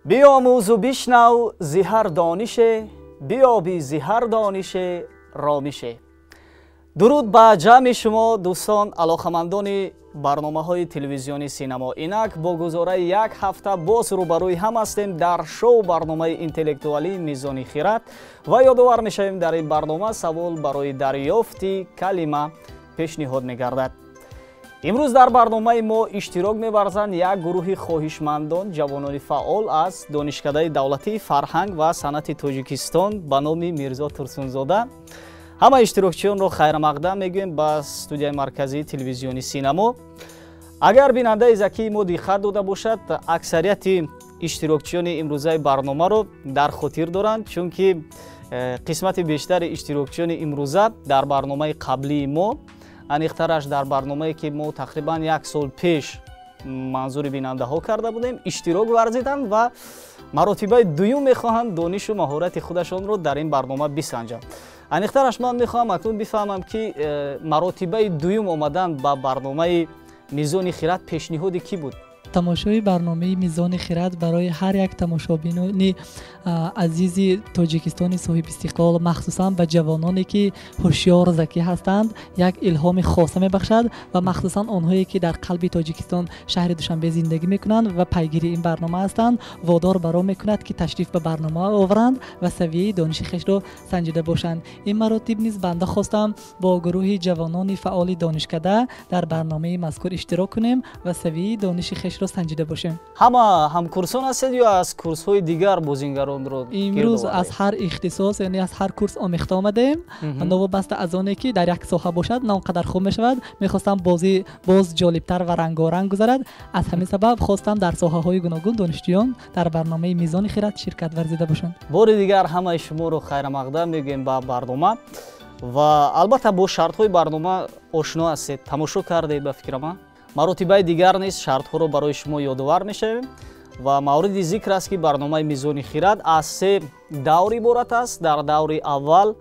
Биомӯзу бишнав зи ҳар донише, биёбӣ зи ҳар донише ромише. Дуруд ба ҷамъи шумо, дӯстон, алоқамандони барномаҳои телевизиони Синамо. Инак бо гузораи як ҳафта боз рӯбарӯи ҳам ҳастем дар шоу барномаи интеллектуалии Мизони хирад ва ёдовар мешавем, дар ин барнома савол барои дарёфти калима пешниҳод мегардад. Имрӯз дар барномаи мо иштирок меварзанд як гурӯҳи хоҳишмандон, ҷавонони фаъол аз Донишкадаи давлатии фарҳанг ва санъати Тоҷикистон ба номи Мирзо Турсунзода. Ҳама иштирокчиёнро хайрамақдам мегӯем ба студияи марказии телевизиони Синамо. Агар бинандаи закии мо диққат дода бошад, аксарияти иштирокчиёни имрӯзаи барномаро дар хотир доранд, чунки қисмати бештари иштирокчиёни имрӯза дар барномаи қаблии мо, аниқтараш дар барномае ки мо тақрибан як сол пеш манзури бинандаҳо карда будем, иштирок варзиданд ва маротибаи дуюм мехоҳанд донишу маҳорати худашонро дар ин барнома бисанҷанд. Аниқтараш ман мехоҳам акнун бифаҳмам, ки маротибаи дуюм омадан ба барномаи Мизони хирад пешниҳоди кӣ буд? Тамошои барномаи Мизони хирад барои ҳар як тамошобинони азизи Тоҷикистони соҳибистиқлол, махсусан ба ҷавононе, ки ҳушёр, закӣ ҳастанд, як илҳоми хоса мебахшад ва махсусан онҳое, ки дар қалби Тоҷикистон, шаҳри Душанбе зиндагӣ мекунанд ва пайгири ин барнома ҳастанд, водор баро мекунад, ки ташриф ба барнома оваранд ва савияи дониши хешро санҷида бошанд. Ин маротиб низ банда хостам бо гурӯҳи ҷавонони фаъоли донишкада дар барномаи мазкур иштирок кунем ва савияи дониши хешро санҷида бошем. Ҳама ҳамкурсон ҳастед ё аз курсҳои дигар бозингаронро? Имрӯз аз ҳар ихтисос, яъне аз ҳар курс омехта омадем. Новобаста аз оне ки дар як соҳа бошад, на он қадар хуб мешавад. Мехостам бозӣ боз ҷолибтар ва рангоранг гузарад. Аз ҳамин сабаб хостам дар соҳаҳои гуногун донишҷӯён дар барномаи Мизони хирад ширкат варзида бошанд. Бори дигар ҳамаи шуморо хайрамақдам мегӯем ба барнома ва албатта бо шартҳои барнома ошно ҳастед, тамошо кардед ба фикрама. Маротибаи дигар низ шартҳоро барои шумо ёдовар мешавем ва мавриди зикр аст, ки барномаи Мизони хирад аз се давр иборат аст. Дар даври аввал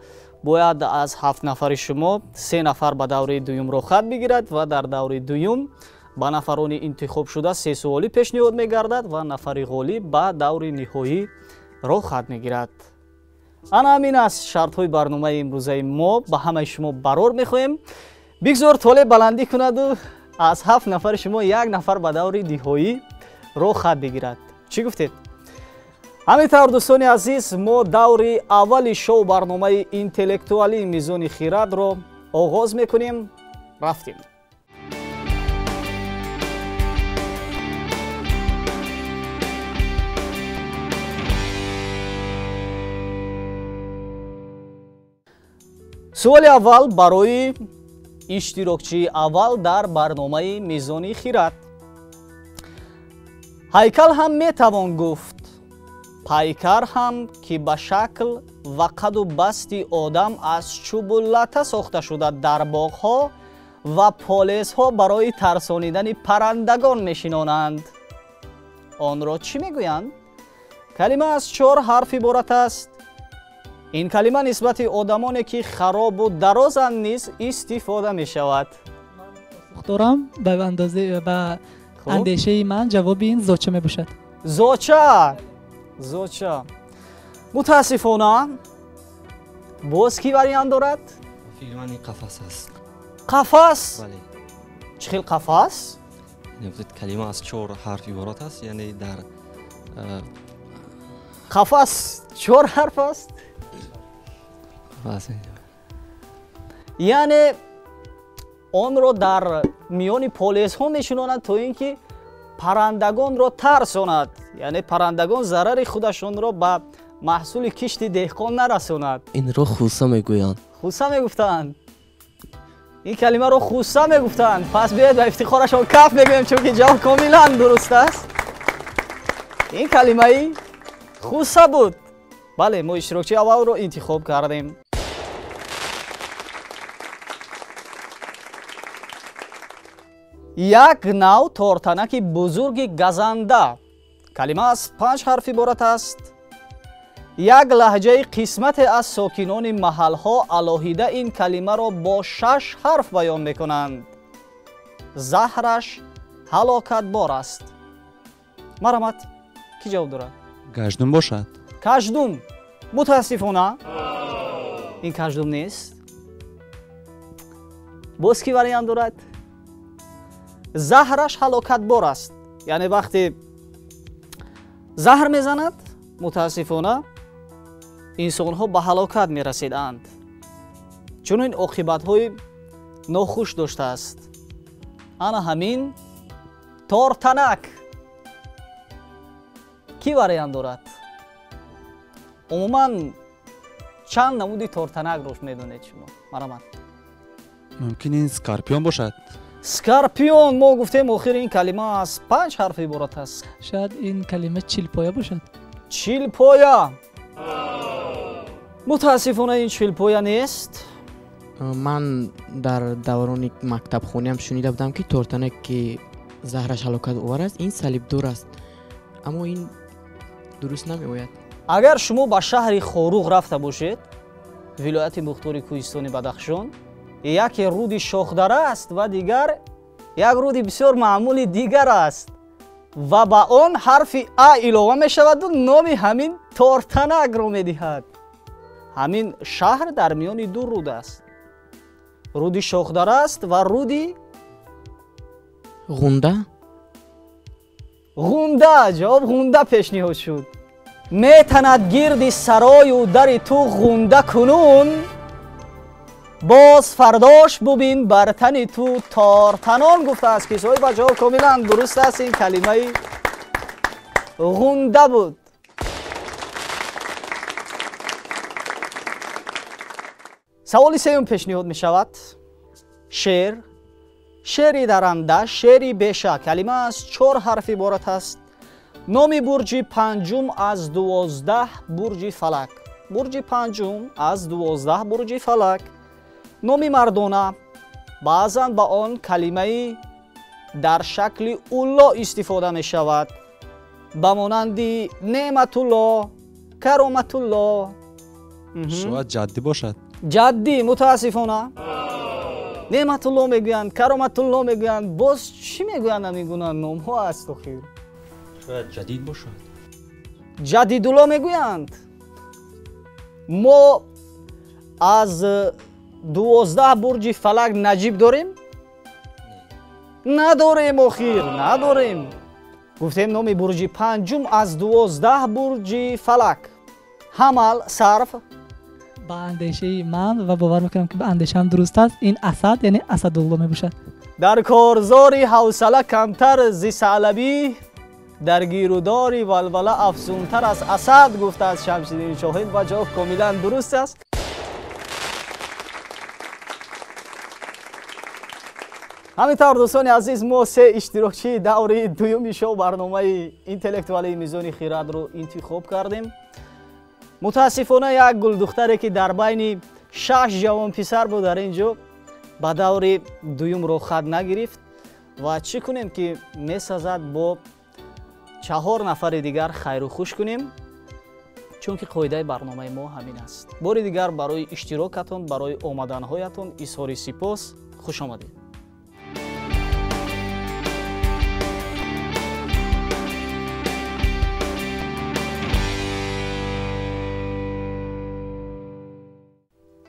бояд аз 7 нафари шумо 3 нафар ба даври дуюм роҳхат бигирад ва дар даври дуюм ба нафарони интихобшуда 3 суолӣ пешниҳод мегардад ва нафари ғолиб ба даври ниҳоӣ роҳхат мегирад. Ана ҳамин аст шартҳои барномаи имрӯзаи мо. Ба ҳамаи шумо барор мехоҳем. Бигзор толе баландӣ кунаду аз 7 нафари шумо як нафар ба даври ниҳоӣ роҳхат бигирад. Чӣ гуфтед? Ҳамин тавр, дӯстони азиз, мо даври аввали шоу барномаи интеллектуалии Мизони хирадро оғоз мекунем. Рафтем. Суоли аввал барои иштирокчии аввал дар барномаи Мизони хирад. Ҳайкал ҳам метавон гуфт, пайкар ҳам, ки ба шакл ва қаду басти одам аз чӯбу лата сохта шуда, дар боғҳо ва полезҳо барои тарсонидани паррандагон мешинонанд. Онро чӣ мегӯянд? Калима аз 4 ҳарф иборат аст. Ин калима нисбати одамоне, ки харобу дарозанд, низ истифода мешавад. Дорам ба андозе ба андешаи ман ҷавоби ин зоча мебошад. Зоча, зоча. Мутаассифона боз кӣ вариант дорад? Фикри ман ин қафас аст. Қафас? Бале. Чӣ хел қафас? Калима аз 4 ҳарф иборат аст, яъне дар қафас 4 ҳарф аст? Яъне онро дар миёни полезҳо мешинонанд, то ин ки паррандагонро тарсонад, яъне паррандагон зарари худашонро ба маҳсули кишти деҳқон нарасонад. Инро хуса мегӯянд. Хуса мегуфтанд. Ин калимаро хуса мегуфтанд. Пас биёед ба ифтихорашон каф мегӯем, чунки ҷавоб комилан дуруст аст. Ин калимаи хуса буд. Бале, мо иштирокчии аввалро интихоб кардем. Як нав тортанаки бузурги газанда. Калима аз 5 ҳарф иборат аст. Як лаҳҷаи қисмате аз сокинони маҳалҳо алоҳида ин калимаро бо 6 ҳарф баён мекунанд. Заҳраш ҳалокатбор аст. Марҳамат, кӣ ҷавоб дорад? Каждум бошад. Каждум. Мутаассифона ин каждум нест. Боз ки вариант дорад? Заҳраш ҳалокатбор аст. Яъне вақте заҳр мезанад, мутаассифона инсонҳо ба ҳалокат мерасиданд. Чунин оқибатҳои нохуш доштааст. Ана ҳамин тортанак. Ки вариант дорад? Умуман чанд намуди тортанакро медонед шумо? Марҳамат. Мумкин ин скорпион бошад. Скорпион, мо гуфтем охир ин калима аз 5 ҳарф иборат аст. Шояд ин калима чилпоя бошад. Чилпоя. Мутаассифона ин чилпоя нест. Ман дар даврони мактабхониам шунида будам, ки тортанак ки заҳраш ҳалокатовар аст, ин салибдор аст, аммо ин дуруст намеояд. Агар шумо ба шаҳри Хоруғ рафта бошед, вилояти мухтори кӯҳистони Бадахшон, яке руди Шохдара аст ва дигар як руди бисёр маъмули дигар аст ва ба он ҳарфи а илова мешаваду номи ҳамин тортанакро медиҳад. Ҳамин шаҳр дар миёни ду руд аст. Руди Шохдара аст ва руди Ғунда. Ғунда. Ҷавоб ғунда пешниҳод шуд. Метанад гирди сарою дари ту ғунда кунун, боз фардош бубин бар тани ту тортанон, гуфтааст ки соҳиба ҷавоб комилан дуруст аст. Ин калимаи ғунда буд. Саволи сеюм пешниҳод мешавад. Шер, шери даранда, шери беша. Калима аз 4 ҳарф иборат аст. Номи бурҷи панҷум аз 12 бурҷи фалак. Бурҷи панҷум аз 12 бурҷи фалак. Номи мардона, баъзан ба он калимаи дар шакли улло истифода мешавад, ба монанди Неъматулло, Кароматулло. Шояд ҷаддӣ бошад. Ҷаддӣ, мутаассифона. Неъматулло мегӯянд, Кароматулло мегӯянд, боз чӣ мегӯянд? Ҳамин гуна номҳо аст охир. Шояд ҷадид бошад. Ҷадидулло мегӯянд. Мо аз 12 бурҷи фалак наҷиб дорем? Надорем охир, надорем. Гуфтем номи бурҷи панҷум аз 12 бурҷи фалак. Ҳамал, сарф. Ба андешаи ман ва бовар мекунам ки ба андешаам дуруст аст, ин асад, яъне Асадулло мебошад. Дар корзори ҳавсала камтар зи саълабӣ, дар гирудори валвала афзунтар аз асад, гуфтааст Шамсиддин Шоҳин ва ҷавоб комилан дуруст аст. Ҳамин тавр дӯстони азиз, мо се иштирокчии даври дуюми шоу барномаи интеллектуалии Мизони хирадро интихоб кардем. Мутаассифона як гулдухтаре ки дар байни 6 ҷавонписар буд дар ин ҷо ба даври дуюм роҳхат нагирифт ва чӣ кунем ки месазад бо 4 нафари дигар хайру хуш кунем, чунки қоидаи барномаи мо ҳамин аст. Бори дигар барои иштирокатон, барои омаданҳоятон изҳори сипос. Хуш омадед.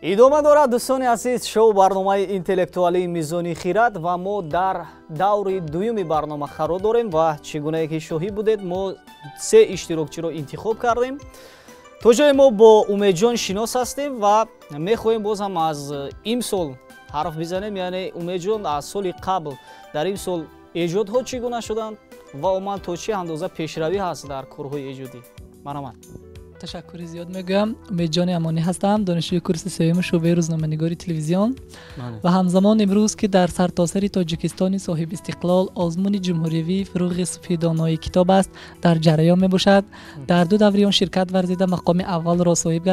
Идома дорад дӯстони азиз шоу барномаи интеллектуалии Мизони хирад ва мо дар даври дуюми барнома қарор дорем ва чӣ гунае ки шоҳид будед, мо се иштирокчиро интихоб кардем. То ҷое мо бо Умедҷон шинос ҳастем ва мехоҳем боз ҳам аз имсол ҳарф бизанем. Яъне Умедҷон аз соли қабл дар имсол эҷодҳо чӣ гуна шуданд ва умуман то чӣ андоза пешравӣ ҳаст дар корҳои эҷодӣ? Марҳамат. Ташаккури зиёд мегӯям. Умедҷони Амонӣ ҳастам, донишҷӯи курси сеюми шӯъбаи рӯзноманигори телевизион ва ҳамзамон имрӯз ки дар сартосари Тоҷикистони соҳиби истиқлол озмуни ҷумҳуриявии фурӯғи субҳи донои китоб аст дар ҷараён мебошад. Дар ду даври он ширкат варзида мақоми аввалро соҳиб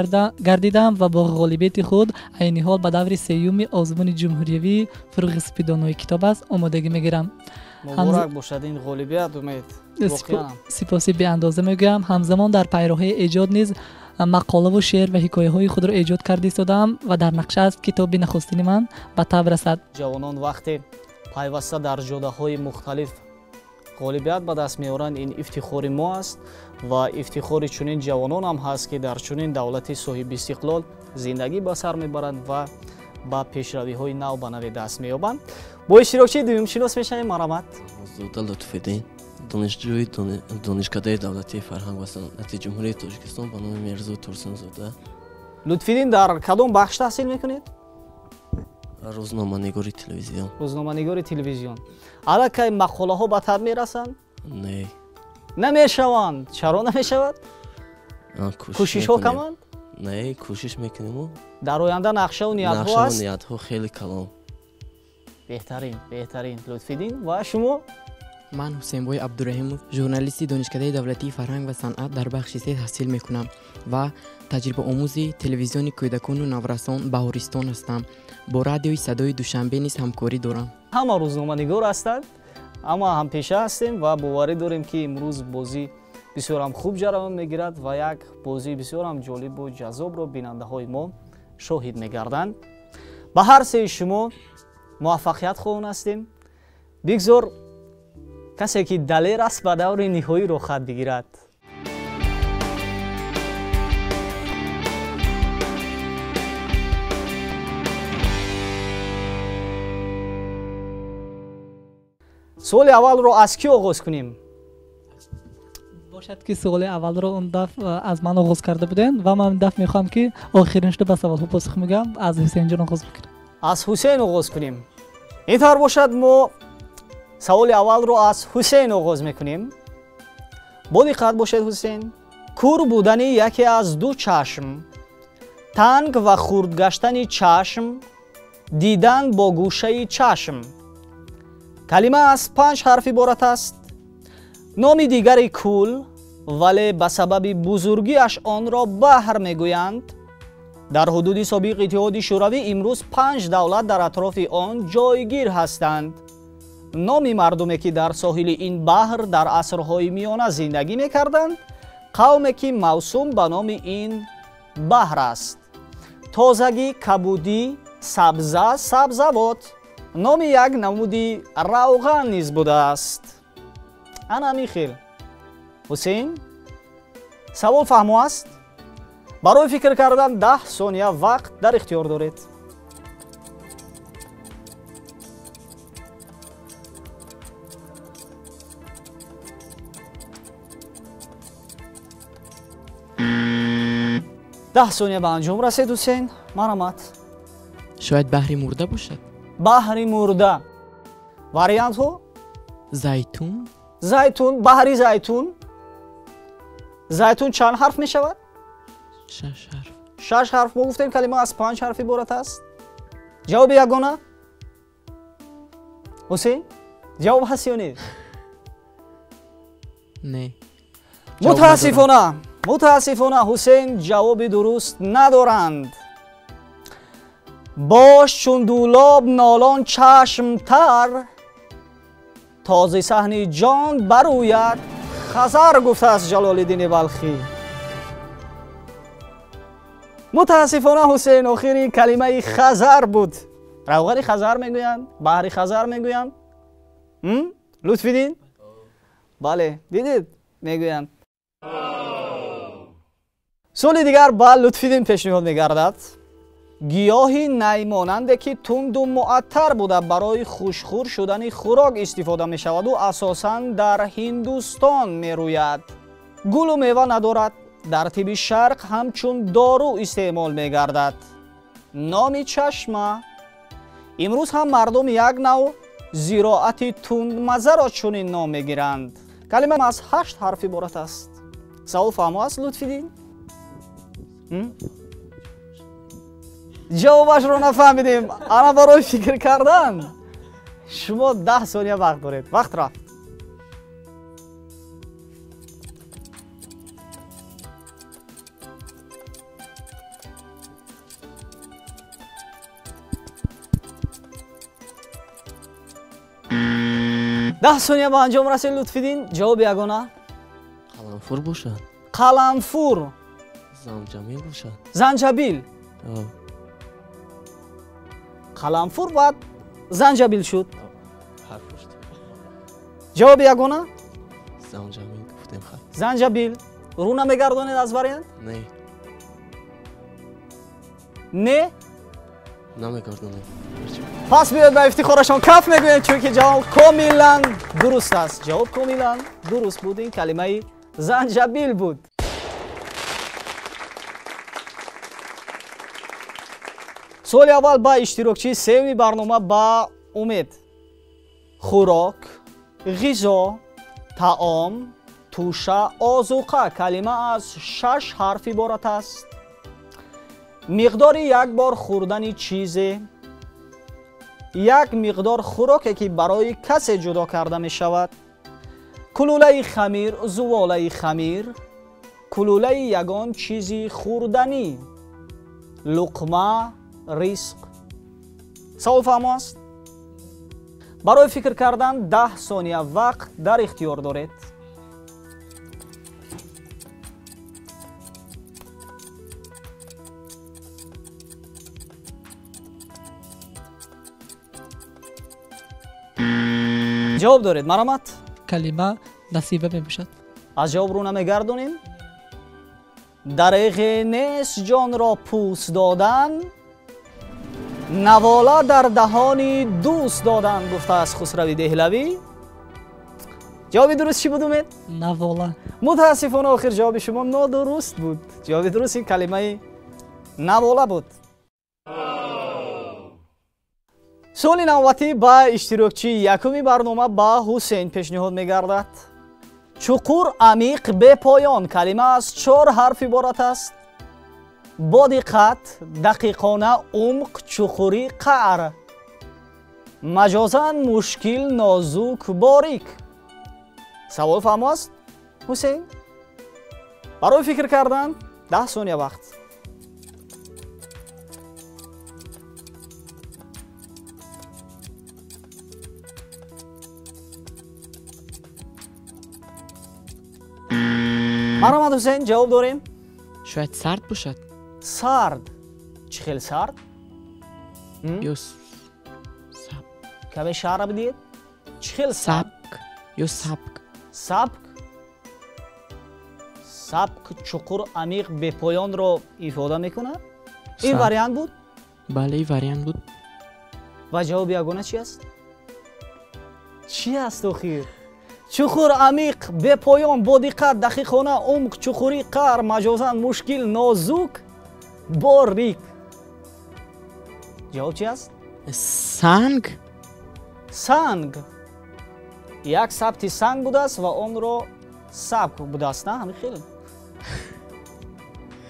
гардидам ва бо ғолибияти худ айни ҳол ба даври сеюми озмуни ҷумҳуриявии фурӯғи субҳи донои китоб аст омодагӣ мегирам. Муборак бошад ин ғолибият, Умед. Сипоси беандоза мегӯям. Ҳамзамон дар пайроҳаи эҷод низ мақолаву шеър ва ҳикояҳои худро эҷод карда истодаам ва дар нақша аст китоби нахустини ман ба таб расад. Ҷавонон вақте пайваста дар ҷодаҳои мухталиф Ғолибият ба даст меоранд, ин ифтихори мо аст ва ифтихори чунин ҷавонон ҳам ҳаст, ки дар чунин давлати соҳибистиқлол зиндагӣ ба сар мебаранд ва ба пешравиҳои нав ба нави даст меёбанд. Бо иштирокчии дуюм шинос мешавем. Марҳамат. Зода Лутфиддин, донишҷӯи Донишкадаи давлатии фарҳанг ва санъати Ҷумҳурии Тоҷикистон ба номи Мирзо Турсунзода. Лутфиддин, дар кадом бахш таҳсил мекунед? Рӯзноманигори телевизион. Рӯзноманигори телевизион. Аллакай мақолаҳо ба таб мерасанд? Не. Намешаванд. Чаро намешавад? Кӯшишҳо каманд? Не, кӯшиш мекунем. Дар оянда нақшаву ниятҳо аст? Ниятҳо хеле калон. Беҳтарин, беҳтарин. Лутфиддин, ва шумо? Ман Ҳусейнбой Абдураҳимов, журналисти Донишкадаи давлатии фарҳанг ва санъат дар бахши се таҳсил мекунам ва таҷрибаомӯзи телевизиони кӯдакону наврасон Баҳористон ҳастам. Бо радиои Садои Душанбе низ ҳамкорӣ дорам. Ҳама рӯзноманигор ҳастанд, ҳама ҳампеша ҳастем ва боварӣ дорем, ки имрӯз бозӣ бисёрам хуб ҷараён мегирад ва як бозии бисёрам ҷолибу ҷаззобро бинандаҳои мо шоҳид мегарданд. Ба ҳар сеи шумо муваффақият хоҳон ҳастем. Бигзор касе ки далер аст ба даври ниҳоӣ роҳхат бигирад. Суоли аввалро аз кӣ оғоз кунем? Бошад ки суоли аввалро он дафъ аз ман оғоз карда будем ва ман ин дафъ мехоҳам ки охирин шуда ба саволҳо посух мегӯям. Аз Ҳусейнҷон оғоз бикунем. Аз Ҳусейн оғоз кунем. Ин тавр бошад, мо саволи аввалро аз Ҳусейн оғоз мекунем. Бо диққат бошед, Ҳусейн. Кур будани яке аз ду чашм, танг ва хурд гаштани чашм, дидан бо гӯшаи чашм. Калима аз 5 ҳарф иборат аст. Номи дигари кӯл, вале ба сабаби бузургиаш онро баҳр мегӯянд. Дар ҳудуди собиқ Иттиҳоди Шӯравӣ имрӯз 5 давлат дар атрофи он ҷойгир ҳастанд. Номи мардуме ки дар соҳили ин баҳр дар асрҳои миёна зиндагӣ мекарданд, қавме ки мавсум ба номи ин баҳр аст. Тозагӣ, кабудӣ, сабза, сабзавот. Номи як намуди равған низ будааст. Ана михел. Ҳусейн, савол фаҳмо аст? Барои фикр кардан 10 сония вақт дар ихтиёр доред. 10 сония ба анҷом расид, Ҳусейн. Марҳамат. Шояд баҳри мурда бошад? Баҳри мурда. Вариантҳо? Зайтун. Зайтун, баҳри зайтун. Зайтун чанд ҳарф мешавад? 6 ҳарф. 6 ҳарф. Мо гуфтем калима аз 5 ҳарф иборат аст. Ҷавоби ягона? Ҳусейн, ҷавоб ҳаст ё не? Не. Мутаассифона, мутаассифона Ҳусейн ҷавоби дуруст надоранд. Бош чун дулоб нолон чашмтар, този саҳни ҷон барӯяд хазар, гуфтааст Ҷалолиддини Балхӣ. Мутаассифона Ҳусейн, охири калимаи хазар буд. Равғани хазар мегӯянд, баҳри хазар мегӯянд. Лутфиддин? Бале, дидед, мегӯянд. Суоли дигар ба Лутфиддин пешниҳод мегардад. Гиёҳи наймонанде ки тунду муаттар буда барои хушхӯр шудани хӯрок истифода мешаваду асосан дар Ҳиндустон мерӯяд. Гулу мева надорад, дар тибби шарқ ҳамчун дору истеъмол мегардад. Номи чашма. Имрӯз ҳам мардум як нав зироати тундмазаро чунин ном мегиранд. Калима аз 8 ҳарф иборат аст. Савол фаҳмо аст, Лутфиддин? Ҷавобашро нафаҳмидем. Ана барои фикр кардан шумо 10 сония вақт доред. Вақт рафт. 10 сония ба анҷом расид, Лутфиддин. Ҷавоби ягона? Қаламфур бошад. Қаламфур. Занҷабил бошад. Занҷабил. Қаламфур баъд занҷабил шуд. Ҷавоби ягона? Занҷабил гуфтем хай. Занҷабил. Рӯ намегардонед аз вариант? Не. Не? Намегардонем. Пас биёед ба ифтихорашон каф мегӯем, чунки ҷавоб комилан дуруст аст. Ҷавоб комилан дуруст буд. Ин калимаи занҷабил буд. Суоли аввал ба иштирокчии сеюми барнома ба Умед. Хӯрок, ғизо, таом, туша, озуқа. Калима аз 6 ҳарф иборат аст. Миқдори як бор хӯрдани чизе, як миқдор хӯроке ки барои касе ҷудо карда мешавад, кулулаи хамир, зуволаи хамир, кулулаи ягон чизи хӯрданӣ, луқма, ризқ. Савол фаҳмо аст? Барои фикр кардан 10 сония вақт дар ихтиёр доред. Ҷавоб доред, марамат? Калима насиба мебошад. Аз ҷавоб рӯ намегардонем? Дареғе нест ҷонро пӯст додан, навола дар даҳони дӯст додан, гуфтааст Хусрави Деҳлавӣ. Ҷавоби дуруст чӣ буд, Умед? Навола. Мутаассифона охир ҷавоби шумо нодуруст буд. Ҷавоби дуруст ин калимаи навола буд. Суоли навбатӣ ба иштирокчии якуми барнома ба Ҳусейн пешниҳод мегардад. Чуқур, амиқ, бепоён. Калима аз 4 ҳарф иборат аст. Бо диққат, дақиқона, умқ, чуқурӣ, қаър. Маҷозан, мушкил, нозук, борик. Савол фаҳмо аст, Ҳусейн? Барои фикр кардан 10 сония вақт. Маромад, Ҳусейн, ҷавоб дорем? Шояд сард бошад. Сард. Чӣ хел сард? Ё сабк. Каме шарҳ бидиҳед? Чӣ хел сард? Сабк. Ё сабк. Сабк? Сабк чуқур, амиқ, бепоёнро ифода мекунад? Ин вариант буд? Бале, ин вариант буд. Ва ҷавоби ягона чи аст? Чӣ аст охир? Чуқур, амиқ, бепоён, бо диққат, дақиқона, умқ, чуқурӣ, қаър, маҷозан, мушкил, нозук, борик. Ҷавоб чи аст? Санг. Санг. Як сабти санг будааст ва онро сабк будааст, на? Ҳамин хел.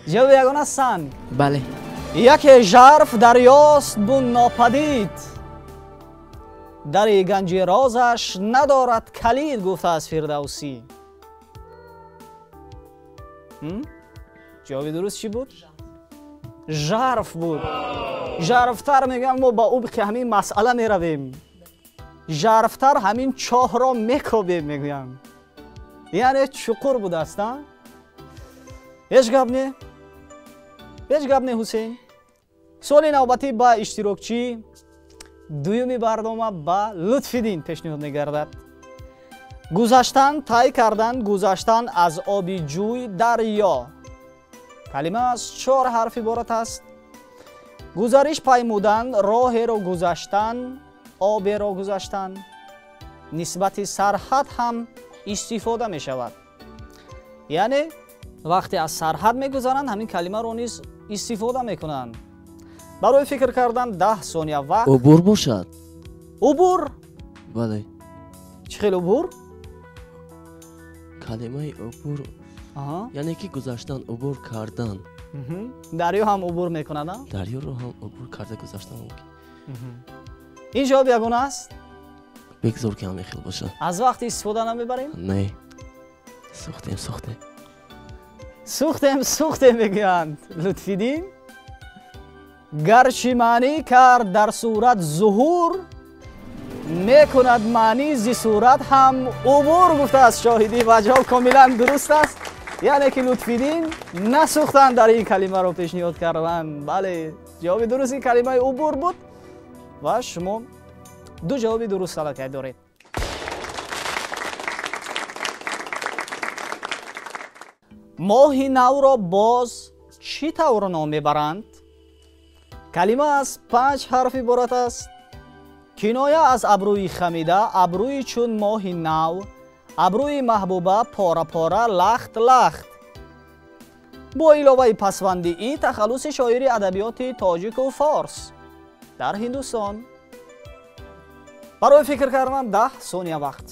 Ҷавоби ягона санг. Бале. Яке жарф дарёст бун нопадид, дари ганҷи розаш надорад калид, гуфтааст Фирдавсӣ. Ҷавоби дуруст чӣ буд? Жарф буд. Жарфтар мегӯям, мо ба умқи ҳамин масъала меравем. Жарфтар ҳамин чоҳро мекобем, мегӯям. Яъне чуқур будааст, а? Ҳеҷ гап не? Ҳеҷ гап не, Ҳусейн. Суоли навбатӣ ба иштирокчӣ дуюми барнома ба Лутфиддин пешниҳод мегардад. Гузаштан, тай кардан, гузаштан аз оби ҷӯй, дарё. Калима аз 4 ҳарф иборат аст. Гузариш паймудан, роҳеро гузаштан, оберо гузаштан. Нисбати сарҳад ҳам истифода мешавад. Яъне вақте аз сарҳад мегузаранд, ҳамин калимаро низ истифода мекунанд. Барои фикр кардан 10 сония вақт. Убур бошад. Убур? Бале. Чӣ хел убур? Калимаи убур яъне ки гузаштан, убур кардан. Дарё ҳам убур мекунад, а? Дарёро ҳам убур карда гузаштан мумкин. Ин ҷавоб ягона аст? Бегзор ки ҳамин хел бошад. Аз вақти истифода намебарем? Не. Сӯхтем, сӯхтем. Сӯхтем, сӯхтем мегӯянд. Лутфиддин. Гарчи маънӣ кард дар сурат зуҳур, мекунад маънӣ зи сурат ҳам убур, гуфтааст Шоҳидӣ ва ҷавоб комилан дуруст аст. Яъне ки Лутфиддин насӯхтан дар ин калимаро пешниҳод карданд. Бале, ҷавоби дуруст ин калимаи убур буд ва шумо 2 ҷавоби дуруст аллакай доред. Моҳи навро боз чӣ тавр ном мебаранд? Калима аз 5 ҳарф иборат аст. Киноя аз абрӯи хамида, абрӯи чун моҳи нав, абрӯи маҳбуба, пора-пора, лахт-лахт. Бо иловаи пасванди и тахаллуси шоири адабиёти тоҷику форс дар Ҳиндустон. Барои фикр кардан 10 сония вақт.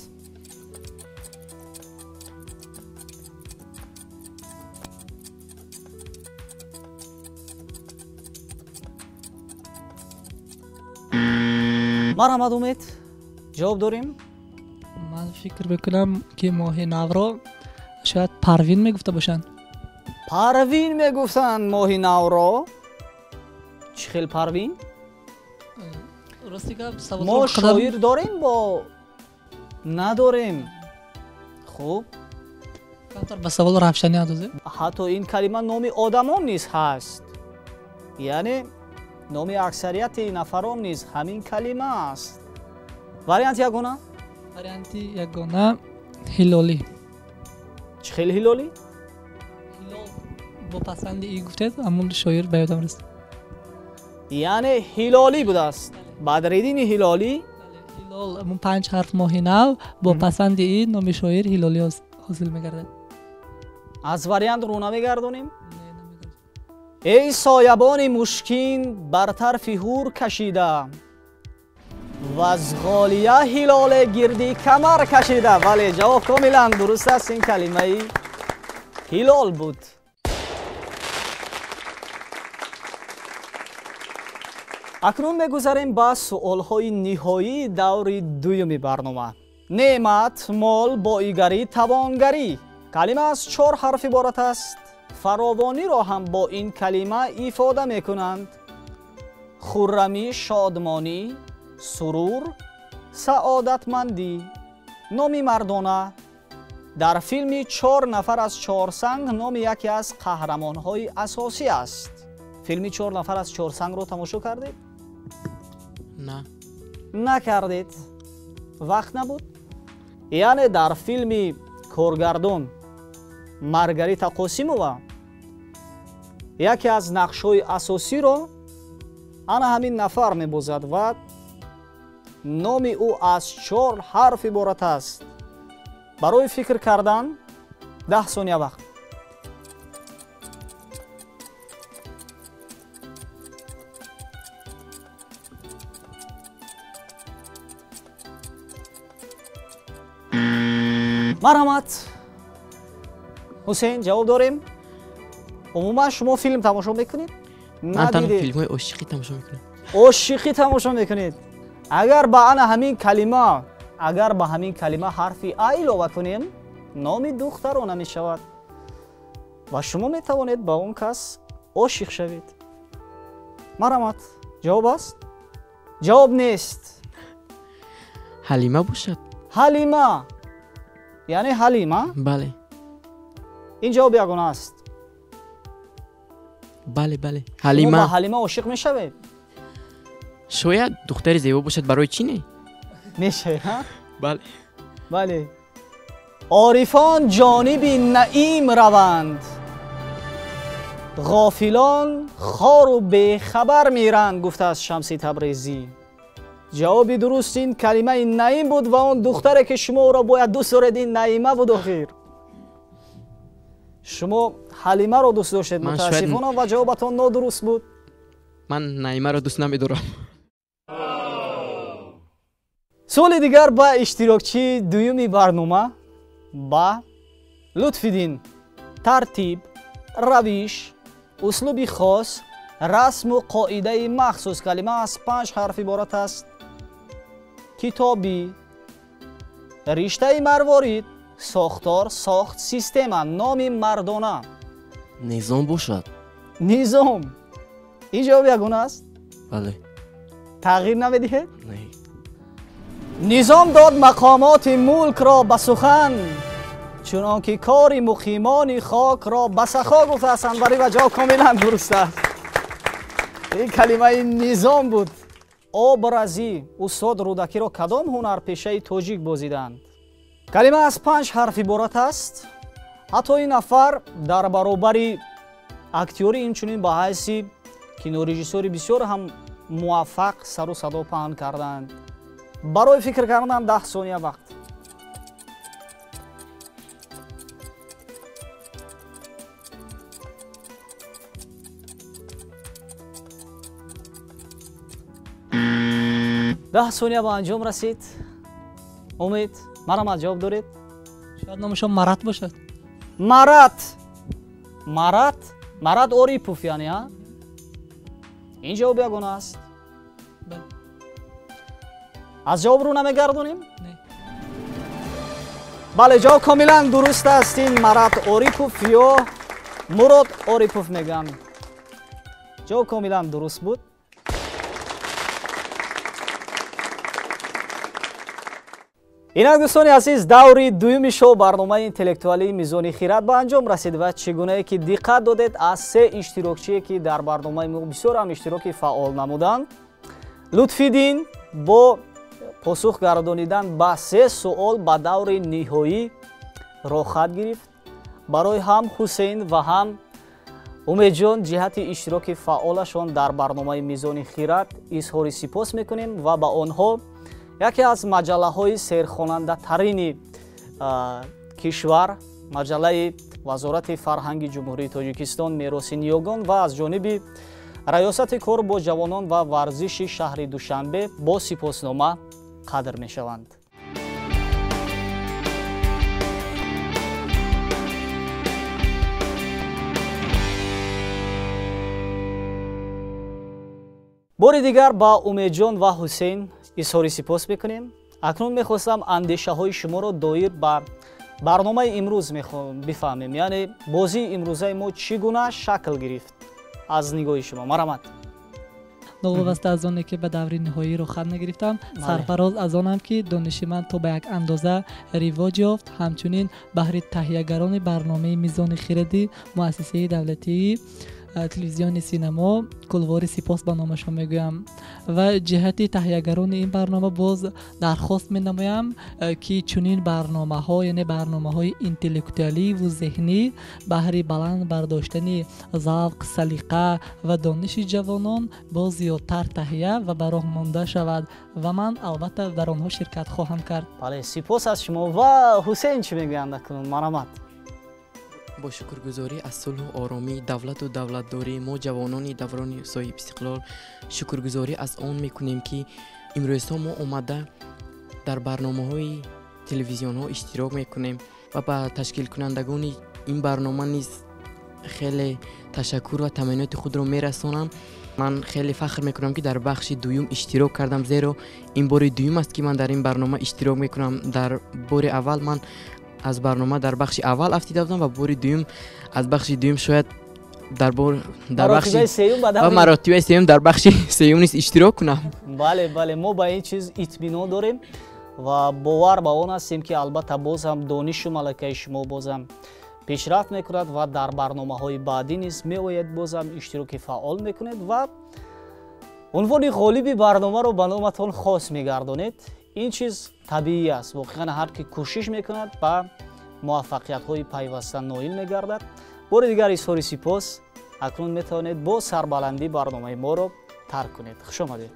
Марҳамат, Умед, ҷавоб дорем? Ман фикр мекунам, ки моҳи навро шояд Парвин мегуфта бошанд. Парвин мегуфтанд моҳи навро? Чӣ хел Парвин? Мо шоир дорем бо надорем? Хуб, камтар ба савол равшанӣ андозем. Ҳатто ин калима номи одамон низ ҳаст, яъне номи аксарияти нафарон низ ҳамин калима аст. Варианти ягона? Варианти ягона Ҳилолӣ. Чӣ хел Ҳилолӣ? Ҳилол бо пасанди и гуфтед, ҳамун шоир ба ёдам расид. Яъне Ҳилолӣ будааст. Бадриддини Ҳилолӣ. Ҳилол ҳамун 5 ҳарф моҳи нав бо пасанди и номи шоир Ҳилолӣ ҳосил мегардад. Аз вариант рӯ намегардонем? Эй соябони мушкин бар тарфи ҳур кашида, ваз ғолия ҳилоле гирди камар кашида. Бале, ҷавоб комилан дуруст аст. Ин калимаи ҳилол буд. Акнун мегузарем ба суолҳои ниҳоии даври дуюми барнома. Неъмат, мол, боигарӣ, тавонгарӣ. Калима аз 4 ҳарф иборат аст. Фаровониро ҳам бо ин калима ифода мекунанд. Хуррамӣ, шодмонӣ, сурур, саодатмандӣ. Номи мардона. Дар филми 4 нафар аз чорсанг номи яке аз қаҳрамонҳои асосӣ аст. Филми 4 нафар аз чорсангро тамошо кардед? На. Накардед. Вақт набуд? Яъне дар филми коргардон Маргарита Қосимова яке аз нақшҳои асосиро ана ҳамин нафар мебозад ва номи ӯ аз 4 ҳарф иборат аст. Барои фикр кардан 10 сония вақт. Марҳамат, Ҳусейн, ҷавоб дорем? Умуман шумо филм тамошо мекунед? Ман танҳо филмҳои ошиқӣ тамошо мекунам. Ошиқӣ тамошо мекунед? Агар ба ана ҳамин калима, агар ба ҳамин калима ҳарфи а илова кунем, номи духтарона мешавад ва шумо метавонед ба он кас ошиқ шавед. Марҳамат, ҷавоб аст? Ҷавоб нест. Ҳалима бошад. Ҳалима, яъне Ҳалима? Бале. Ин ҷавоб ягона аст? Бале, бале. Ҳалима. Шумо ба Ҳалима ошиқ мешавед? Шояд духтари зебо бошад, барои чӣ не? Мешавед, ҳа? Бале. Бале. Орифон ҷониби наим раванд, ғофилон хору бехабар меранд, гуфтааст Шамси Табрезӣ. Ҷавоби дуруст ин калимаи наим буд ва он духтаре ки шумо ӯро бояд дӯст доред ин Наима буд. Охир шумо Ҳалимаро дӯст доштед, мутаассифона, ва ҷавобатон нодуруст буд. Ман Наимаро дӯст намедорам. Суоли дигар ба иштирокчии дуюми барнома, ба Лутфиддин. Тартиб, равиш, услуби хос, расму қоидаи махсус. Калима аз 5 ҳарф иборат аст. Китобӣ, риштаи марворид, сохтор, сохт, система. Номи мардона. Низом бошад. Низом. Ин ҷавоб ягона аст? Бале. Тағйир намедиҳед? Не. Низом дод мақомоти мулкро ба сухан, чунон ки кори муқимони хокро ба сахо, гуфтааст Анварӣ ва ҷавоб комилан дуруст аст. Ин калимаи низом буд. Образи устод Рӯдакиро кадом ҳунарпешаи тоҷик бозиданд? Калима аз 5 ҳарф иборат аст. Ҳатто ин нафар дар баробари актёрӣ инчунин ба ҳайси кинорежиссёри бисёр ҳам муваффақ сару садо паҳн карданд. Барои фикр кардан 10 сония вақт. 10 сония ба анҷом расид. Умед, марҳамат, ҷавоб доред? Шояд номашон Марат бошад. Марат. Марат? Марат Орипов, яъне, а? Ин ҷавоб ягона аст? Бале. Аз ҷавоб рӯ намегардонем? Не. Бале, ҷавоб комилан дуруст аст. Ин Марат Орипов ё Мурод Орипов мегӯям. Ҷавоб комилан дуруст буд. Инак, дӯстони азиз, даври дуюми шоу барномаи интеллектуалии Мизони хират ба анҷом расид ва чӣ гунае ки диққат додед, аз се иштирокчие ки дар барномаи мо бисёр ҳам иштироки фаъол намуданд, Лутфиддин бо посух гардонидан ба 3 суол ба даври ниҳоӣ роҳхат гирифт. Барои ҳам Ҳусейн ва ҳам Умедҷон ҷиҳати иштироки фаъолашон дар барномаи Мизони хират изҳори сипос мекунем ва ба онҳо яке аз маҷаллаҳои серхонандатарини кишвар, маҷаллаи Вазорати фарҳанги Ҷумҳурии Тоҷикистон Мероси ниёгон ва аз ҷониби Раёсати кор бо ҷавонон ва варзиши шаҳри Душанбе бо сипоснома қадр мешаванд. Бори дигар ба Умедҷон ва Ҳусейн изҳори сипос мекунем. Акнун мехостам андешаҳои шуморо доир ба барномаи имрӯз бифаҳмем, яъне бозии имрӯзаи мо чӣ гуна шакл гирифт аз нигоҳи шумо. Марҳамат. Новобаста аз оне ки ба даври ниҳоӣ рӯхат нагирифтам, сарфароз аз онам ки дониши ман то ба як андоза ривоҷ ёфт. Ҳамчунин баҳри таҳиягарони барномаи Мизони хиради муассисаи давлатии телевизиони синамо кулвори сипос ба номашон мегӯям ва ҷиҳати таҳиягарони ин барнома боз дархост менамоям, ки чунин барномаҳо, яъне барномаҳои интеллектуаливу зеҳнӣ баҳри баланд бардоштани завқ, салиқа ва дониши ҷавонон боз зиёдтар таҳия ва ба роҳ монда шавад ва ман албатта дар онҳо ширкат хоҳам кард. Бале, сипос аз шумо. Ва Ҳусейн чӣ мегӯянд акнун? Марҳамат. Бо шукргузорӣ аз сулҳу оромии давлату давлатдорӣ мо ҷавонони даврони соҳибистиқлол шукргузорӣ аз он мекунем, ки имрӯзҳо мо омада дар барномаҳои телевизионҳо иштирок мекунем ва ба ташкилкунандагони ин барнома низ хеле ташаккур ва таманниёти худро мерасонам. Ман хеле фахр мекунам, ки дар бахши дуюм иштирок кардам, зеро ин бори дуюм аст, ки ман дар ин барнома иштирок мекунам. Дар бори аввал ман аз барнома дар бахши аввал афтида будам ва бори дуюм аз бахши дуюм шояд дар маротибаи сеюм дар бахши сеюм низ иштирок кунам. Бале, бале, мо ба ин чиз итминон дорем ва бовар ба он ҳастем, ки албатта боз ҳам донишу малакаи шумо боз ҳам пешрафт мекунад ва дар барномаҳои баъдӣ низ меояд, боз ҳам иштироки фаъол мекунед ва унвони ғолиби барномаро ба номатон хос мегардонед. Ин чиз табиӣ аст. Воқеан ҳар ки кӯшиш мекунад ба муваффақиятҳои пайваста ноил мегардад. Бори дигар изҳори сипос. Акнун метавонед бо сарбаландӣ барномаи моро тарк кунед. Хуш омадед.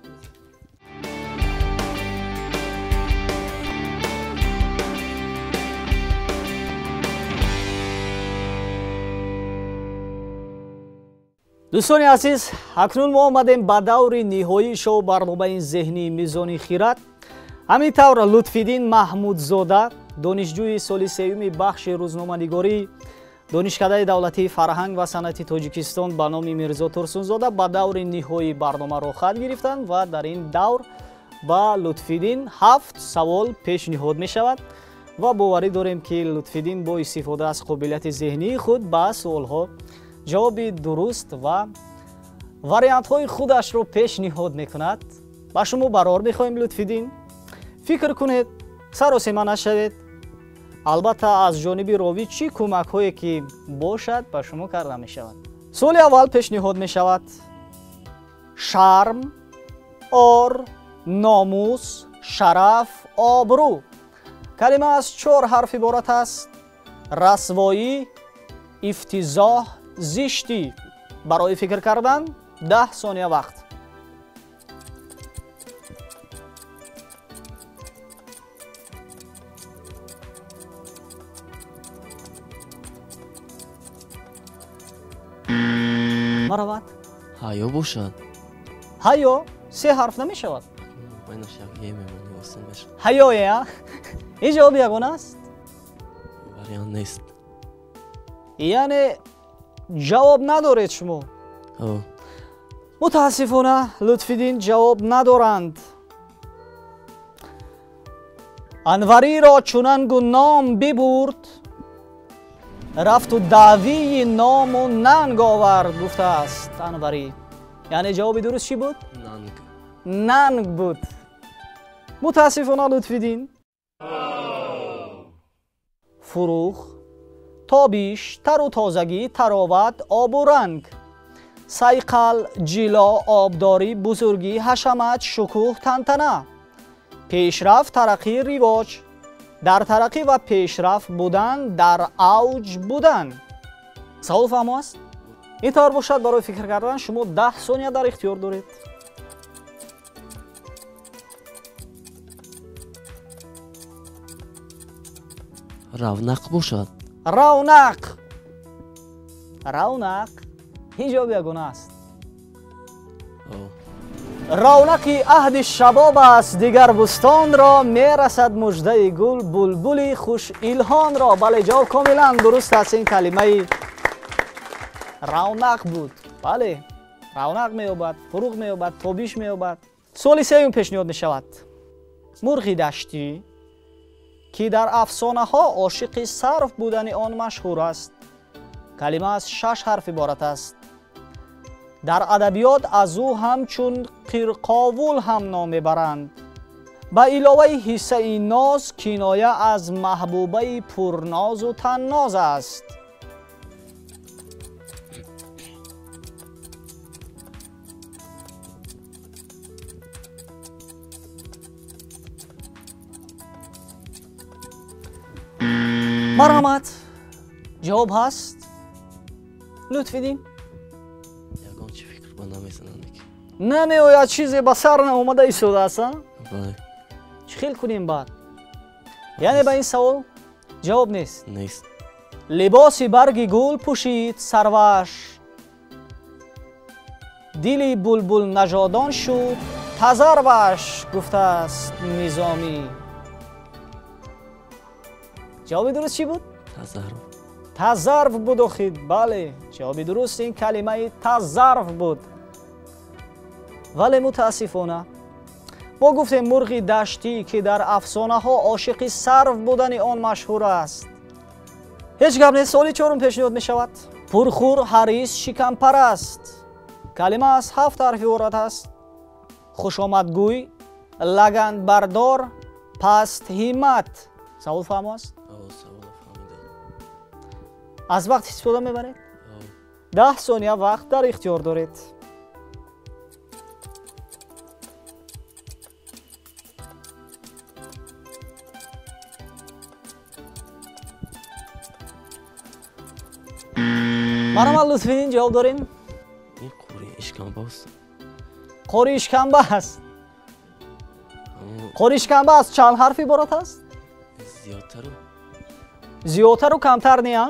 Дӯстони азиз, акнун мо омадем ба даври ниҳоии шоу барномаи зеҳнии Мизони хират. Ҳамин тавр Лутфиддин Маҳмудзода, донишҷӯи соли сеюми бахши рӯзноманигории Донишкадаи давлатии фарҳанг ва санъати Тоҷикистон ба номи Мирзо Турсунзода ба даври ниҳоии барнома роҳхат гирифтанд ва дар ин давр ба Лутфиддин 7 савол пешниҳод мешавад ва боварӣ дорем, ки Лутфиддин бо истифода аз қобилияти зеҳнии худ ба суолҳо ҷавоби дуруст ва вариантҳои худашро пешниҳод мекунад. Ба шумо барор мехоҳем, Лутфиддин. Фикр кунед, саросема нашавед. Албатта аз ҷониби ровӣ чӣ кӯмакҳое ки бошад ба шумо карда мешавад. Суоли аввал пешниҳод мешавад: шарм, ор, номус, шараф, обрӯ. Калима аз 4 ҳарф иборат аст. Расвоӣ, ифтизоҳ, зиштӣ. Барои фикр кардан 10 сония вақт. Марават. Ҳаё бошад. Ҳаё се ҳарф намешавад. Байнаш як е мемонӣ, осон мешавад. Ҳаёе, а? Ин ҷавоби ягона аст? Вариант нест. Яъне ҷавоб надоред шумо? Мутаассифона, Лутфиддин ҷавоб надоранд. Анвариро чунангу ном бибурд, рафту даъвии ному нанг овард, гуфтааст Анварӣ. Яъне ҷавоби дуруст чӣ буд? Нанг. Нанг буд. Мутаассифона, Лутфиддин. Фурӯғ, тобиш, тару тозагӣ, тароват, обу ранг. Сайқал, ҷило, обдорӣ, бузургӣ, ҳашамат, шукӯҳ, тантана. Пешрафт, тараққӣ, ривоҷ. Дар тараққӣ ва пешрафт будан, дар авҷ будан. Савол фаҳмо аст? Ин тавр бошад, барои фикр кардан шумо 10 сония дар ихтиёр доред. Равнақ бошад. Равнақ. Равнақ ин ҷавоби ягона аст. Равнақи аҳди шабоб аст, дигар бӯстонро мерасад муждаи гул, булбули хушилҳонро. Бале, ҷавоб комилан дуруст аст. Ин калимаи равнақ буд. Бале, равнақ меёбад, фурӯғ меёбад, тобиш меёбад. Суоли сеюм пешниҳод мешавад. Мурғи даштӣ, ки дар афсонаҳо ошиқи сарф будани он машҳур аст. Калима аз 6 ҳарф иборат аст. Дар адабиёт аз ӯ ҳамчун қирқовул ҳам ном мебаранд. Ба иловаи ҳиссаи ноз, киноя аз маҳбубаи пурнозу танноз аст. Марҳамат, ҷавоб ҳаст? Лутфиддин? Ягон чӣ фикр ба намезанам. Намеояд, чизе ба сар наомада истодааст, а? Бале. Чӣ хел кунем баъд? Яъне ба ин савол ҷавоб нест? Нест. Либоси барги гул пӯшид сарваш, дили булбулнажодон шуд тазарваш, гуфтааст Низомӣ. Ҷавоби дуруст чӣ буд? Тазарв. Тазарв буд охир. Бале, ҷавоби дуруст ин калимаи тазарв буд. Вале мутаассифона, мо гуфтем мурғи даштӣ, ки дар афсонаҳо ошиқи сарв будани он машҳур аст. Ҳеҷ гап нест. Суоли чорум пешниҳод мешавад. Пурхур, ҳарис, шикампараст. Калима аз 7 ҳарф иборат аст. Хушомадгӯй, лаганбардор, пастҳиммат. Савол фаҳмо аст? Аз вақт истифода мебаред? 10 сония вақт дар ихтиёр доред. Марҳамат, Лутфиддин, ҷавоб дорем? Ин қори ишкамба аст. Қори ишкамба аст. Қори ишкамба аз чанд ҳарф иборат аст? Зиёдтару. Зиёдтару камтар не, а?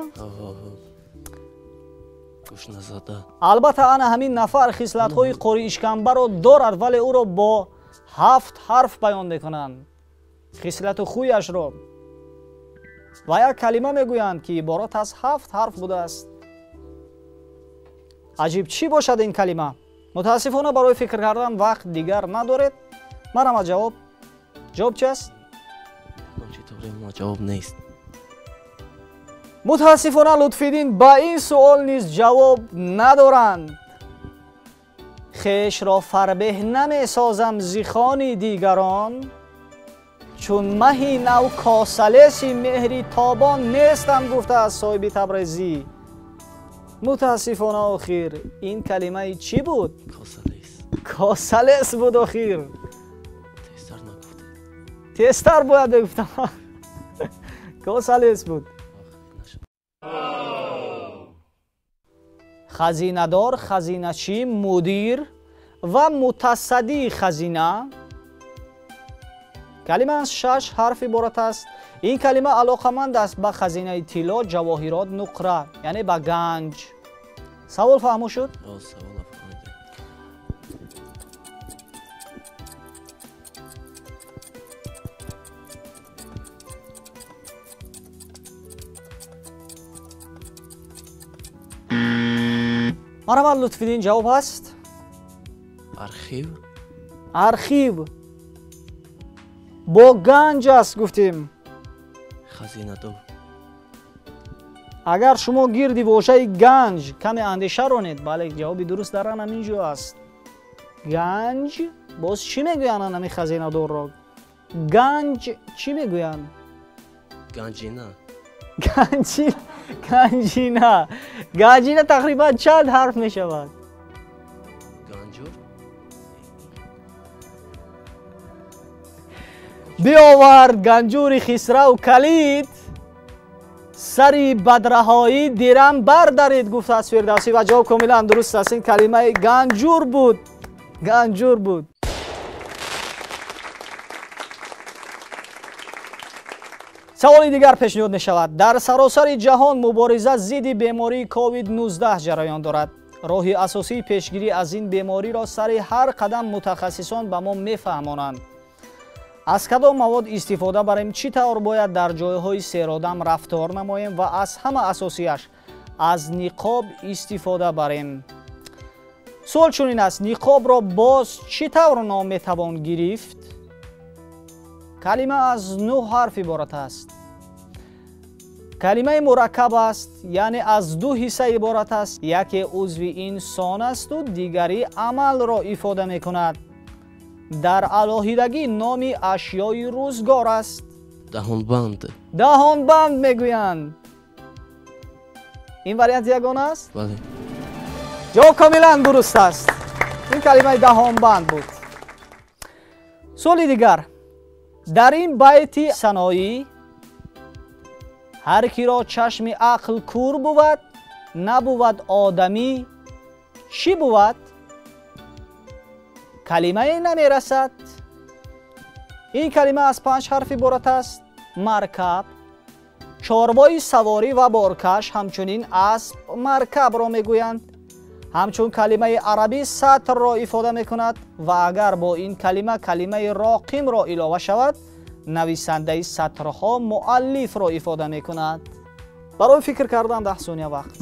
Гӯшназада. Албатта, ана ҳамин нафар хислатҳои қори ишкамбаро дорад, вале ӯро бо 7 ҳарф баён мекунанд хислату хӯяшро. Ва як калима мегӯянд, ки иборат аз 7 ҳарф будааст. Аҷиб чӣ бошад ин калима? Мутаассифона, барои фикр кардан вақт дигар надоред. Марҳамат, ҷавоб. Ҷавоб чи аст? Ҷавоб нест. Мутаассифона, Лутфиддин ба ин суол низ ҷавоб надоранд. Хешро фарбеҳ намесозам зихони дигарон, чун маҳи нав косалеси меҳри тобон нестам, гуфтааст соҳиби Табрезӣ. Мутаассифона, охир ин калимаи чӣ буд? Косалес. Косалес буд охир. Тезтар нагуфтед. Тезтар бояд мегуфтам. Косалес буд. Хазинадор, хазиначӣ, мудир ва мутасаддии хазина. Калима аз 6 ҳарф иборат аст. Ин калима алоқаманд аст ба хазинаи тилло, ҷавоҳирот, нуқра, яъне ба ганҷ. Савол фаҳмо шуд? Савол фаҳмидем. Марҳамат, Лутфиддин, ҷавоб ҳаст? Архив. Архив. Бо ганҷ аст гуфтем. Хазинадор. Агар шумо гирди вожаи ганҷ каме андеша ронед, бале, ҷавоби дуруст дар ҳамин ҷо аст. Ганҷ боз чӣ мегӯянд ҳамин хазинадорро? Ганҷ чӣ мегӯянд? Ганҷина. Ганҷина. Ганҷина тақрибан чанд ҳарф мешавад? Ганҷур. Биовард ганҷури хисрав калид, сари бадраҳоӣ дирам бардарид, гуфтааст Фирдавсӣ ва ҷавоб комилан дуруст аст. Ин калимаи ганҷур буд. Ганҷур буд. Саволи дигар пешниҳод мешавад. Дар саросари ҷаҳон мубориза зидди бемории COVID-19 ҷараён дорад. Роҳи асосии пешгирӣ аз ин бемориро сари ҳар қадам мутахассисон ба мо мефаҳмонанд. Аз кадом мавод истифода барем, чӣ тавр бояд дар ҷойҳои серодам рафтор намоем ва аз ҳама асосияш аз ниқоб истифода барем. Суол чунин аст: ниқобро боз чӣ тавр ном метавон гирифт? Калима аз 9 ҳарф иборат аст. Калимаи мураккаб аст, яъне аз 2 ҳисса иборат аст. Яке узви инсон асту дигари амалро ифода мекунад. Дар алоҳидагӣ номи ашёи рӯзгор аст. Даҳонбанд. Даҳонбанд мегӯянд. Ин вариант ягона аст? Бале. Ҷавоб комилан дуруст аст. Ин калимаи даҳонбанд буд. Суоли дигар. Дар ин байти саноӣ ҳар киро чашми ақл кур бувад, набувад одамӣ, чӣ бувад? Калимае намерасад. Ин калима аз 5 ҳарф иборат аст. Маркаб, чорвои саворӣ ва боркаш, ҳамчунин асп маркабро мегӯянд. Ҳамчун калимаи арабӣ сатрро ифода мекунад ва агар бо ин калима калимаи роқимро илова шавад, нависандаи сатрҳо муаллифро ифода мекунад. Барои фикр кардан 10 сония вақт.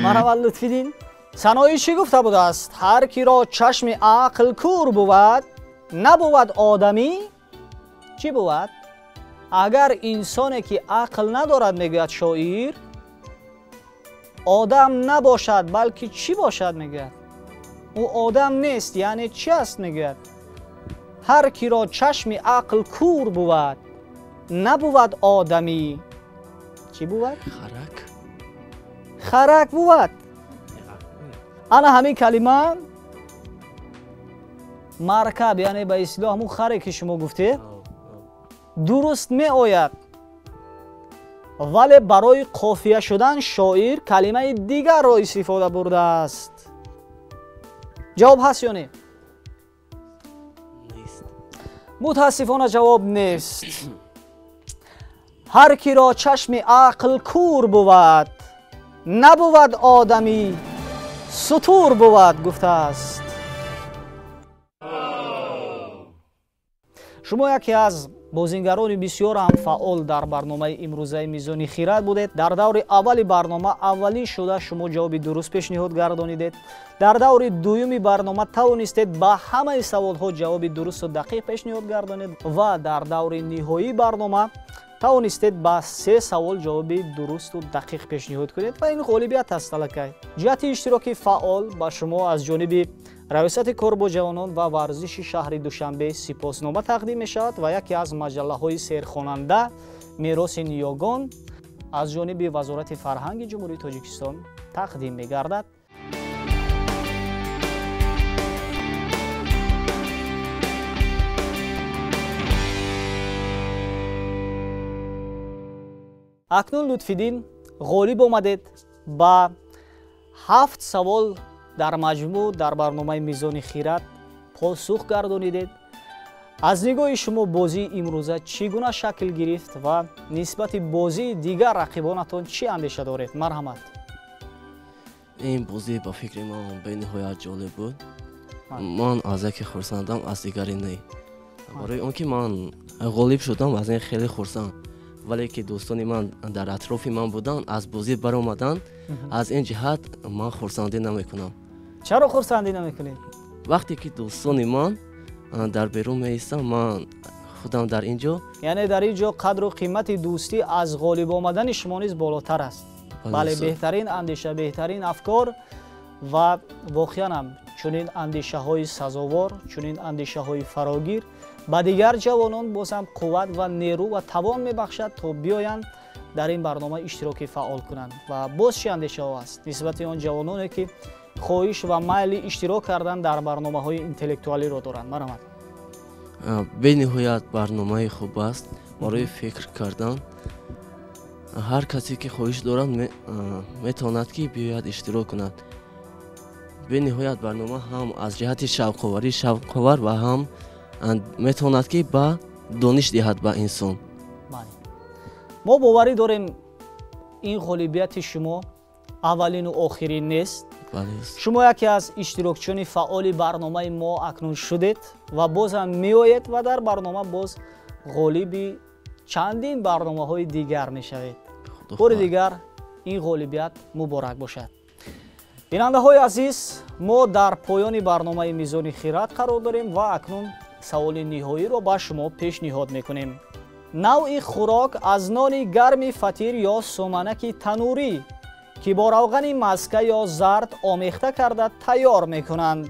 Марҳамат, Лутфиддин. Саноӣ чӣ гуфта будааст? Ҳар киро чашми ақл кур бувад, набувад одамӣ, чӣ бувад? Агар инсоне ки ақл надорад, мегӯяд шоир, одам набошад, балки чӣ бошад, мегӯяд? Ӯ одам нест, яъне чӣ аст, мегӯяд? Ҳар киро чашми ақл кур бувад, набувад одамӣ, чӣ бувад? Харак. Харак бувад. Ана ҳамин калима маркаб, яъне ба истилоҳ ҳамун харе ки шумо гуфтед, дуруст меояд. Вале барои қофия шудан шоир калимаи дигарро истифода бурдааст. Ҷавоб ҳаст ё не? Мутаассифона ҷавоб нест. Ҳар киро чашми ақл кур бувад, набувад одамӣ, сутур бувад, гуфтааст. Шумо яке аз бозингарони бисёр ҳам фаъол дар барномаи имрӯзаи Мизони хирад будед. Дар даври аввали барнома аввалин шуда шумо ҷавоби дуруст пешниҳод гардонидед. Дар даври дуюми барнома тавонистед ба ҳамаи саволҳо ҷавоби дурусту дақиқ пешниҳод гардонед ва дар даври ниҳоии барнома тавонистед ба 3 савол ҷавоби дурусту дақиқ пешниҳод кунед ва ин ғолибият аст аллакай. Ҷиҳати иштироки фаъол ба шумо аз ҷониби Раёсати кор бо ҷавонон ва варзиши шаҳри Душанбе сипоснома тақдим мешавад ва яке аз маҷаллаҳои серхонанда Мероси ниёгон аз ҷониби Вазорати фарҳанги Ҷумҳурии Тоҷикистон тақдим мегардад. Акнун, Лутфиддин, ғолиб омадед. Ба 7 савол дар маҷмӯъ дар барномаи Мизони хирад посух гардонидед. Аз нигоҳи шумо бозии имрӯза чӣ гуна шакл гирифт ва нисбати бозии дигар рақибонатон чӣ андеша доред? Марҳамат. Ин бозӣ ба фикри ман бениҳоят ҷолиб буд. Ман аз яке хурсандам, аз дигаре не. Барои он ки ман ғолиб шудам, аз ин хеле хурсанд, вале ки дӯстони ман дар атрофи ман буданд, аз бозӣ баромаданд, аз ин ҷиҳат ман хурсандӣ намекунам. Чаро хурсандӣ намекунед? Вақте ки дӯстони ман дар берун меистам, ман худам дар ин ҷо. Яъне дар ин ҷо қадру қимати дӯстӣ аз ғолиб омадани шумо низ болотар аст. Бале, беҳтарин андеша, беҳтарин афкор, ва воқеан ҳам чунин андешаҳои сазовор, чунин андешаҳои фарогир ба дигар ҷавонон боз ҳам қувват ва нерӯ ва тавон мебахшад, то биёянд дар ин барнома иштироки фаъол кунанд. Ва боз чӣ андешаҳо аст нисбати он ҷавононе, ки хоҳиш ва майли иштирок кардан дар барномаҳои интеллектуалиро доранд? Марҳамат. Бениҳоят барномаи хуб аст барои фикр кардан. Ҳар касе ки хоҳиш дорад, метавонад ки биёяд, иштирок кунад. Бениҳоят барнома ҳам аз ҷиҳати шавқоварӣ шавқовар ва ҳам метавонад ки ба дониш диҳад ба инсон. Мо боварӣ дорем, ин ғолибияти шумо аввалину охирин нест. Шумо яке аз иштирокчиёни фаъоли барномаи мо акнун шудед ва бозам меоед ва дар барнома боз ғолиби чандин барномаҳои дигар мешавед. Бори дигар ин ғолибият муборак бошад. Бинандаҳои азиз, мо дар поёни барномаи Мизони хирад қарор дорем ва акнун саволи ниҳоиро ба шумо пешниҳод мекунем. Навъи хӯрок аз нони гарми фатир ё суманаки танӯрӣ, ки бо равғани маска ё зард омехта карда тайёр мекунанд.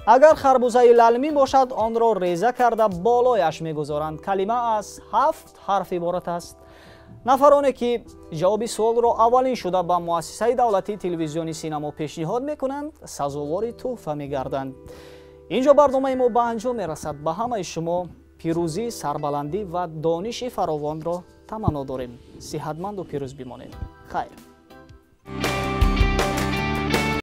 Агар харбузаи лалмӣ бошад, онро реза карда болояш мегузоранд. Калима аз 7 ҳарф иборат аст. Нафароне ки ҷавоби суолро аввалин шуда ба муассисаи давлатии телевизиони синамо пешниҳод мекунанд, сазовори тӯҳфа мегарданд. Инҷо барномаи мо ба анҷом мерасад. Ба ҳамаи шумо пирӯзӣ, сарбаландӣ ва дониши фаровонро таманно дорем. Сиҳатманду пирӯз бимонед. Хайр.